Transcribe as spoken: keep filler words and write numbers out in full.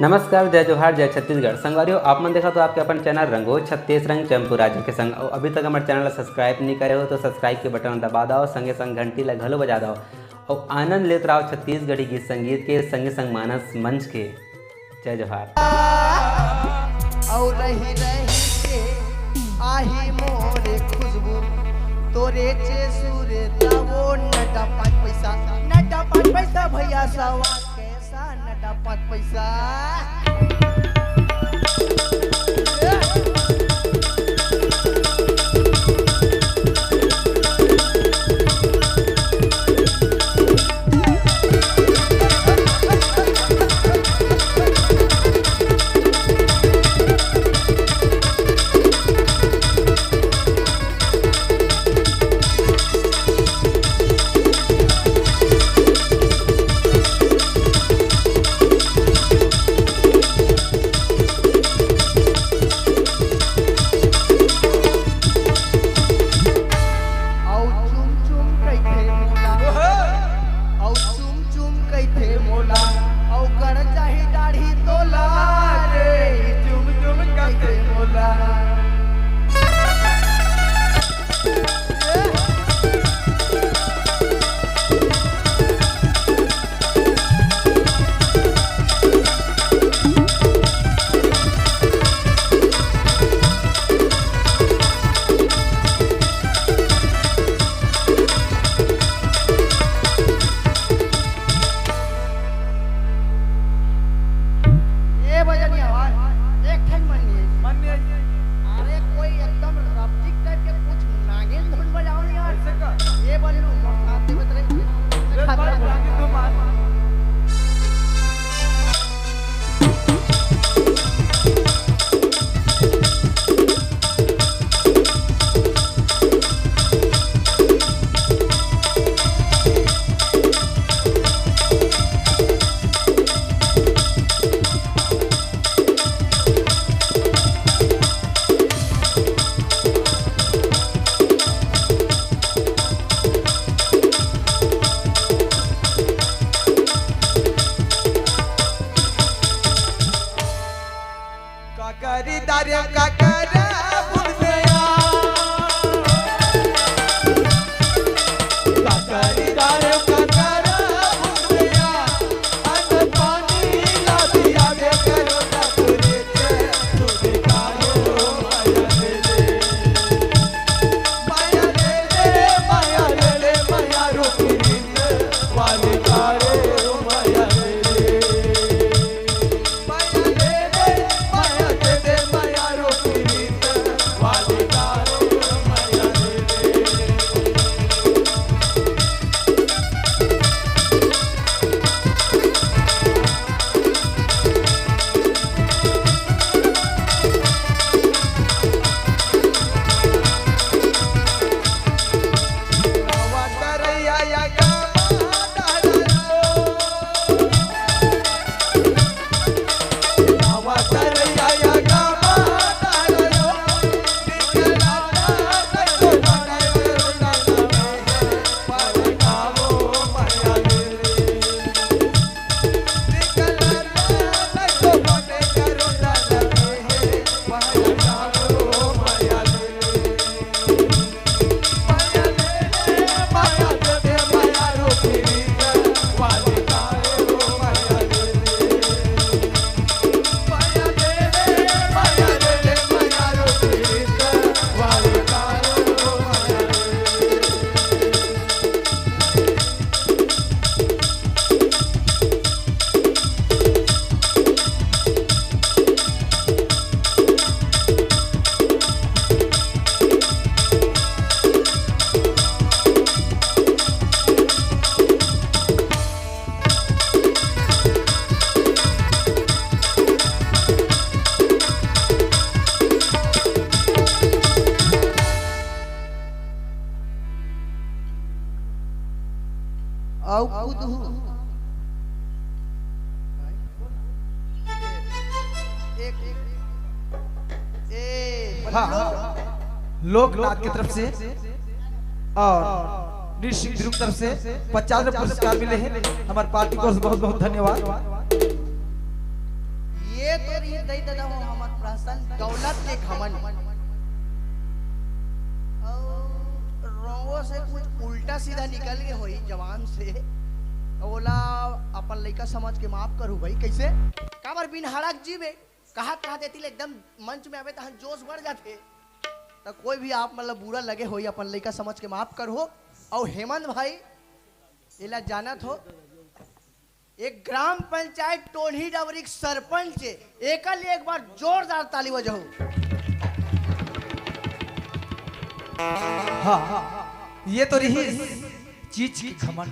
नमस्कार, जय जोहार, जय छत्तीसगढ़। संगवारी हो, आप मन देखत हो आपके अपन चैनल रंगो छत्तीस रंग चंपू राजा के संग। अउ अभी तक हमर चैनल ला सब्सक्राइब नहीं करे हो तो सब्सक्राइब के बटन ला दबा दव, संगे संग घंटी ला घलो बजा दव। अउ आनंद लेत रहो छत्तीसगढ़ी गीत संगीत के, संगे संग मानस मंच के। जय जोहार। अउ रही रही के आही मोरे खुशबू, तोरे चेसू रे तावो, नटा पाँच पैसा, नटा पाँच पैसा भैया सवा कैसा, नटा पाँच पैसा। अउ चुम चुम कहिथे मोला, अउ चुम चुम कहिथे मोला, अउ कड़ चाही दाढ़ी तोला रे, चुम चुम कहिथे मोला। ए बजनिया भाई, एक ठन मन नहीं। मन नहीं। अरे कोई एकदम रपचिक टाइप के कुछ नागिन धुन बजाओ यार। ऐसे का? ए बल्लू, मोर साथ में बतरे। ले मार, नागिन धुन मार। काकरी दारे काकरा बुढ़िया। काकरी दारे काकरा बुढ़िया। अन्न पानी ला दिया दे करो ठाकुरे के। तू दिखाओ माया दे दे। माया दे दे, माया दे दे, माया रूपी रीत वाली तारे माया दे दे। अउ कुदहू। एक, ए, हाँ, लोकनाथ की तरफ से और नृसिंह ध्रुव की तरफ से पचास रुपये पुरस्कार मिले हैं। हमारे पार्टी को बहुत बहुत धन्यवाद। दई ददा हो हमर प्रश्न दौलत के घमंड। अउ रोंगो से कुछ उल्टा सीधा निकल गे होही जवान से। अउ ओला अपन लइका समझ के माफ करू भाई। कइसे? काबर बिन हड़क जीबे? कहत कहत एती ले एकदम मंच में आबे तहन जोश बढ़ जाथे। त कोई भी आप मतलब बुरा लगे होही अपन लइका समझ के माफ करहू। अउ हेमंत भाई एला जानत हो, एक ग्राम पंचायत टोढ़ी डबरी के सरपंच हे, एकर लिए एक बार जोरदार ताली बजाहू। हाँ, ये तो रही चीज की घमंड।